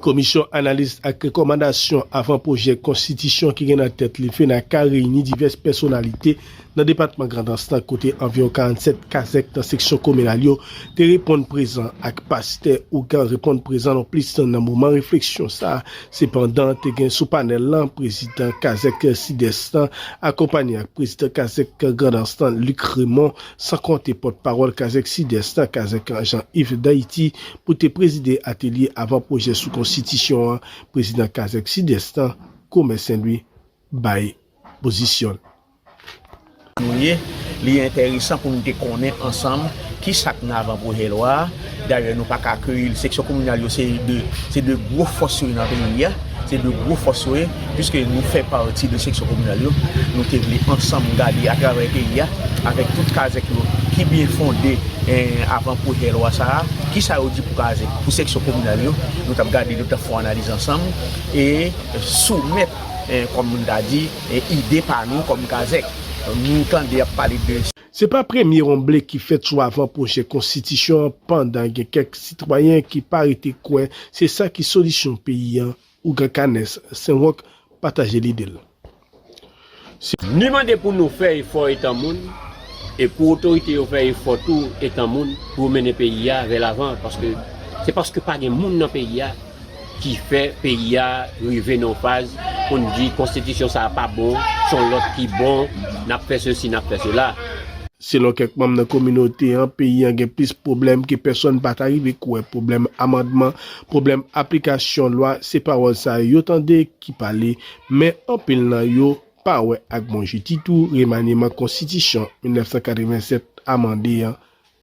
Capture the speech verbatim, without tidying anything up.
Komisyon analiz ak rekòmandasyon avan pwojè konstitisyon ki gen nan tèt li FENAKA reyini divès pèsonalite nan depatman Grandans lan, kote anviwon karannsèt kazèk nan seksyon kominal yo te reponn prezan ak pastè ougan reponn prezan non plis nan moman refleksyon sa a. Sepandan, te gen sou panèl lan prezidan kazèk Sidès lan, akonpanye ak prezidan kazèk Grandans lan, Luc Raymond, san konte pòtpawòl kazèk Sidès lan, kazèk Jean Yves Dayiti, pou te prezide atelye avan pwojè sou konstitisyon an. Prezidan kazèk Sidès lan, Commerce Saint Louis, bay pozisyon l. Nou ye, li enteresan pou nou te konnen ansanm ki sa k nan avan pwojè lwa a. Dayè, nou pa ka akeyi l. Seksyon kominal yo se de, se de gwo fòs yo ye nan peyi a. Se de gwo fòs yo ye, piske nou fè pati de seksyon kominal yo. Nou te vle ansanm gade atravè peyi a, avèk tout kazèk yo ki byen fonde eh, avan pwojè lwa sa a, ki sa yo di pou kazèk, pou seksyon kominal yo. Nou t ap gade, nou t ap fè yon analiz ansanm e soumèt, eh, kòm moun ta di, eh, ide pa nou kòm kazèk. Nou tande y ap pale de. Se pa premye wonble ki fèt sou avan pwojè konstitisyon an pandan gen kèk sitwayen ki pa rete kwè se sa ki solisyon peyi an. Ougan Kanès Senwòk pataje lide l. Ni mande pou nou fè efò etan moun, e pou otorite yo fè efò tou etan moun pou yo mennen peyi a vè lavan, paske se paske pa gen moun nan peyi a ki fè peyi a rive nan yon faz pou n di konstitisyon sa a pa bon, se yon lòt ki bon, n ap fè sesi, n ap fè sela. Selon kèk manm nan kominote an, peyi an gen plis pwoblèm ke pèsonn pa ta rive kwè, pwoblèm amandman, pwoblèm aplikasyon lwa, se pawòl sa yo yo tande ki pale, men anpil nan yo pa wè ak bon je titou remanyman konstitisyon mil nèf san katreven sèt amande an.